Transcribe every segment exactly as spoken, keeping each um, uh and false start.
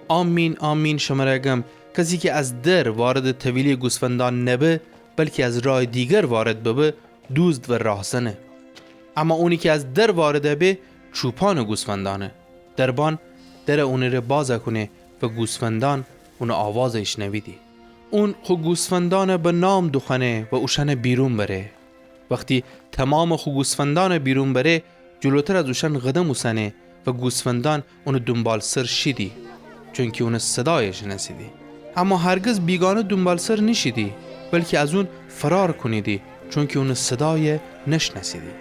آمین، آمین، شمره گم، کسی کی از در واردٚ طویله‌یٚ گوسفندأن نبه، بلکی از رایٚ دیگر وارد ببه، دوزد و راهزنه. اما اونی کی از در وارد به، چوپانٚ گوسفندأنه. دربان در اونٚ ره باز کونه و گوسفندأن اونٚ آواز ایشنویدی. اون خو گوسفندأن به نام دوخوأنه و اوشأن بیرون بره. وختی تومامٚ خو گوسفندأن بیرون بره، جلوتر از اوشأن قدم اوسنه و گوسفندأن اونٚ دونبالسر شیدی، چونکی اونٚ صدای شنأسیدی. اما هرگز بیگانه دونبالسر نیشیدی، بلکی از اون فرار کونیدی، چونکی اونٚ صدای نشنأسیدی.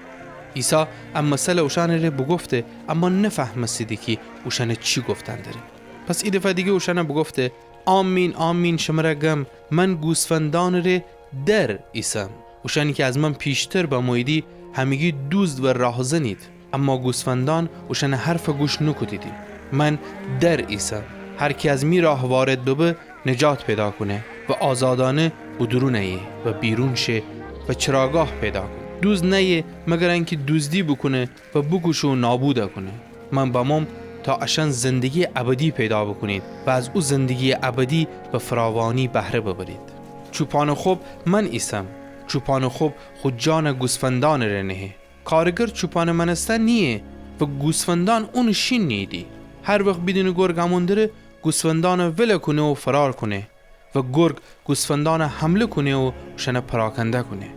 عیسی ا مثل اوشأنٚ ره بوگفته، اما نفهمستیدی کی اوشأن چی گفتن دره. پس ایدفعه دیگر اوشأن بوگفته، آمین، آمین، شمره گم، من گوسفندأنٚ ره در ایسم. اوشأنی کی از من پیشتر بموییدی، همگی دوزد و راهزنید. اما گوسفندأن اوشأنٚ حرف گوش نوکودیدی. من در ایسم. هر کی از می راه وارد ببه، نجات پیدا کونه و آزادأنه به درون ایه و بیرون شه و چراگاه پیدا کونه. دوزد نأیه مگر انکی دوزدی بوکونه و بوکوشه و نابود کونه. من بموم تا اشأن زندگییٚ ابدی پیدا بوکونید و از او زندگییٚ ابدی به فراوانی بهره ببرید. چوپانٚ خب من ایسم. چوپانٚ خب خو جان گوسفندأنٚ ره نهه. کارگر چوپانٚ مأنستن نییه و گوسفندأن اونٚ شین نیییدی. هر وخت بیدینه گرگ امون دره، گوسفندأن ول کونه و فرار کونه و گرگ گوسفندأن حمله کونه و اوشأن پراکنده کونه.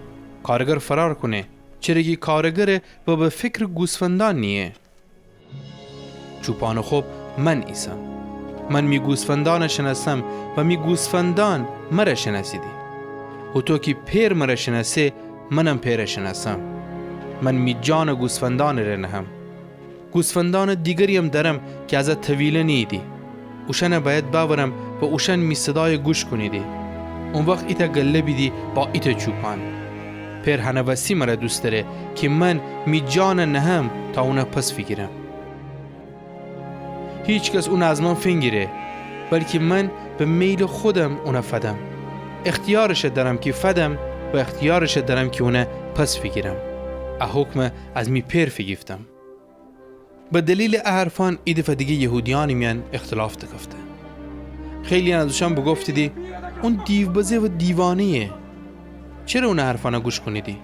کارگر فرار کونه، چره کی کارگره و به فکرٚ گوسفندأن نییه. چوپانٚ خب من ایسم. من می گوسفندأن شنأسم و می گوسفندأن مر شنأسیدی. هوطو کی پئر مر شنأسه، منم پئر شنأسم. من می جان گوسفندأنٚ ره نهم. گوسفندأنٚ دیگرییم دأرم کی از ا طویله نیییدی. اوشأن بأید بأورم و اوشأن می صدای گوش کونیدی. او وخت ایتأ گله بیدی با ایتأ چوپان. پئر هنٚ وستی مر دوست دأره کی من می جان نهم تا اون پس فیگیرم. هیکس اون از من فینگیره، بلکی من به میلٚ خودم اون فدم. اختیارش دأرم کی فدم و اختیارش دأرم کی اون پس فیگیرم. ا حکم از می پئر فیگیفتم. به دلیلٚ ا حرفأن ایدفعه دیگر یهودیأنٚ میأن اختلاف دکفته. خیلییأن از اوشأن بوگفتیدی، اون دیوبزه و دیوانه‌یه. چره اونٚ حرفأن گوش کونیدی؟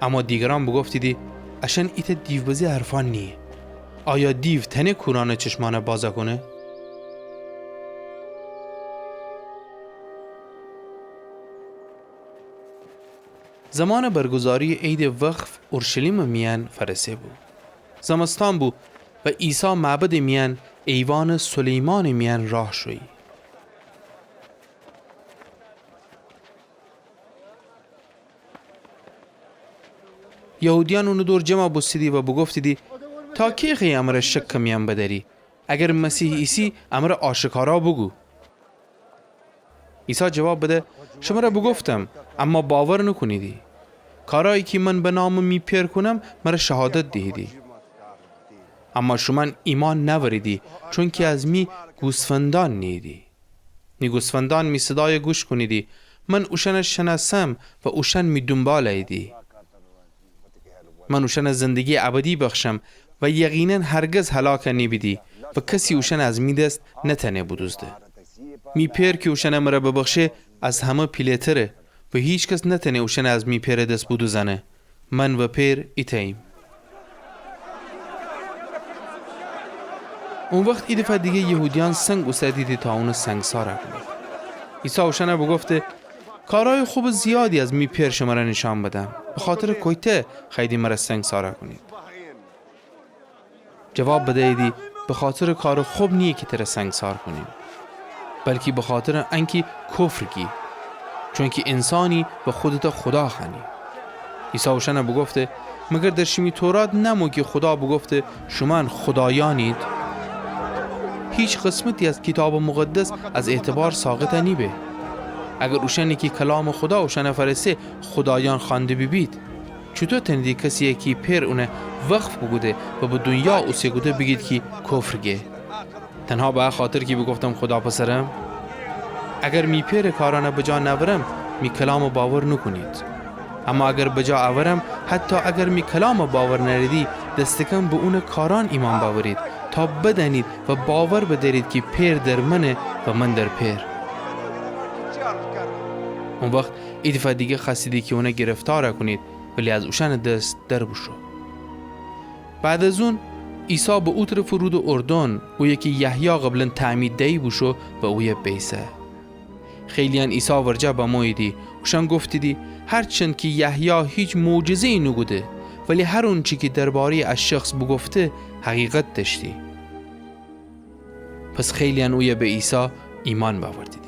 اما دیگرأن بوگفتیدی، اشأن ایتأ دیوبزه حرفأن نییه. آیا دیو تأنه کورأنٚ چشمأن باز کونه؟ زمانٚ برگزارییٚ عیدٚ وقف اورشلیمٚ میأن فأرسه بو. زمستان بو و عیسی معبدٚ میأن ایوانٚ سلیمانٚ میأن راه شویی. یهودیأن اونٚ دور جمع بوستیدی و بوگفتیدی، تا کی خوأیی امر شکٚ میأن بدأری؟ اگر مسیح ایسی، امر آشکارا بوگو. عیسی جواب بده، شمر بوگفتم، اما باور نوکونیدی. کارأیی کی من به نامٚ می پئر کونم، مر شهادت دیهیدی. اما شومأن ایمأن نأوریدی، چونکی از می گوسفندأن نیییدی. می گوسفندأن می صدای گوش کونیدی، من اوشأن شنأسم و اوشأن می دونبال اییدی. من اوشأن زندگییٚ ابدی بخشم و یقیناً هرگز هلاک نیبیدی و کسی اوشأن از می دس نتأنه بودوزده. می پئر کی اوشأن مر ببخشه، از همه پیله‌تره و هیکس نتأنه اوشأن از می پئرٚ دس بودوزأنه. من و پئر ایتأییم. او وخت ایدفعه دیگر یهودیأن سنگ اوسدیدی تا اون سنگسار کونید. عیسی اوشأن بوگفته، کارأیٚ خوبٚ زیادی از می پئر شمر نیشأن بدم. بخاطرٚ کویتأ خوأییدی مر سنگسار کونید؟ جواب بدییدی، بخاطرٚ کارٚ خوب نییه کی تر سنگسار کونیم، بلکی بخاطرٚ انکی کفر گی، چونکی انسأنی به خودتأ خودا خوأنی. عیسی اوشأن بوگفته، مگر در شیمی تورات نأمو کی خودا بوگفته، شومأن خودایأنید؟ هیچ قسمتی از کیتابٚ مقدس از اعتبار ساقط نیبه. اگر اوشأنی کی کلامٚ خودا اوشأن فأرسه خودایأن خوأنده بیبید، چوطو تأنیدی کسیی کی پئر اون وقف بوکوده و به دونیا اوسه کوده بیگید کی کفر گه؟ تنها به ا خاطر کی بوگفتم خودا پسرم؟ اگر می پئرٚ کارأن بجا نأورم، می کلام باور نوکونید. اما اگر بجا اورم، حتی اگر می کلام باور نأریدی، دستکم به اونٚ کارأن ایمأن بأورید، تا بدأنید و باور بدأرید کی پئر در منه و من در پئر. او وخت ایدفعه دیگر خوأستیدی کی اونه گرفتار کونید، ولی از اوشأنٚ دس در بوشو. بعد از اون، عیسی به او طرفٚ رودٚ اردن، اویه کی یحیی قبلا تعمید دیی بوشو، و اویه بیسه. خیلییأن عیسی ورجه بموییدی، اوشأن گفتیدی: هرچند کی یحیی هیچ معجزه‌یی نوکوده، ولی هر اونچی کی درباره‌یٚ ا شخص بوگفته، حقیقت دأشتی. پس خیلییأن اویه به عیسی ایمأن بأوردیدی.